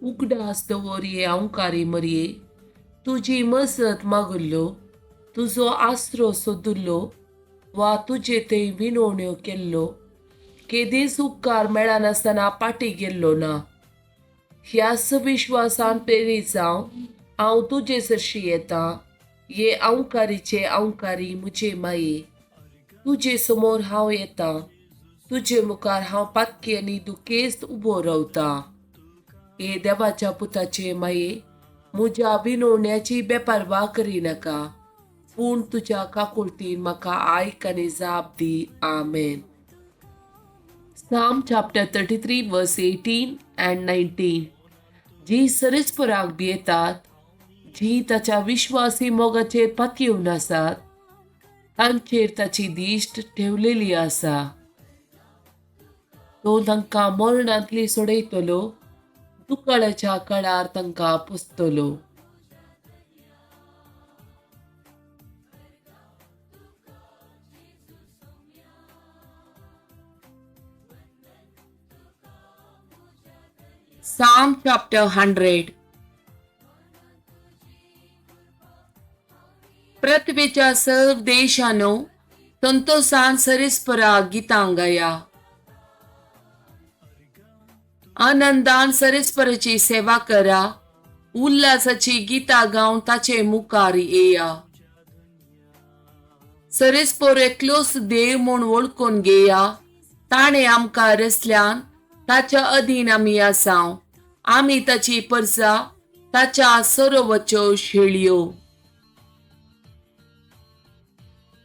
उगडास दवर ये अंकारी मरये, तुजी मजत मागुल्लो, तुजो आसरो सोदुल्लो वा तुजे थंय विनवण्यो केल्लो केदींच उपकार मेळनासतना पाटी गेल्लो ना. ह्याच विश्वासान प्रेरीत जावन हांव तुजे सरशी येता. ये अंकारीचे अंकारी म्हजे माये, तुजे समोर हांव येता. तुजे मुखार हांव पातकी आनी दुखेस्त उबो रावता. हे देवाच्या पुताचे माये, म्हज्या विनवण्याची बेपारवा करिनाका, पूण तुज्या काकुळतीन म्हाका आयक आनी जाप दी. आमेन. Psalm chapter 33 verse 18 and 19. जी सरेस्पराक भियेतात, जी ताच्या विश्वासी मोगाचेर पातयेवन आसात, तांचेर ताची दिश्ट ठेवलेली आसा. तो तांकां मरणांतली सोडयतलो, दुकाळाच्या काळार तांकां पोसतलो. Psalm chapter 100. पृथ्वीच्या सर्व देशानो संतोषान सरेस्परा गितां गाया. आनंदान सरेस्पराची सेवा करा, उल्हासाची गितां गावन ताचे मुखार येया. सरेस्पर एकलोच देव म्हूण वळखून घेया. ताणें आमकां रचल्यान, ताच्या अधीन आमी आसाव. आमी ताची परसा, ताच्या सरोवच्यो शेळयो.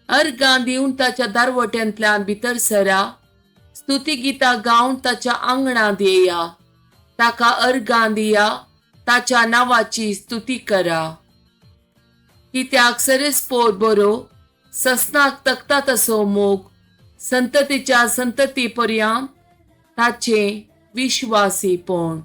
अर्गां दिवन ताच्या दारवट्यांतल्यान भितर सरा, स्तुती गितां गावन ताच्या आंगणांत येया. ताका अर्गां दिया, ताच्या नांवाची स्तुती करा. कित्याक सरेस्पोर बरो, ससनाक तकता तसो मोग, संततीच्या संतती पर्यंत ताचें विश्वासीपण.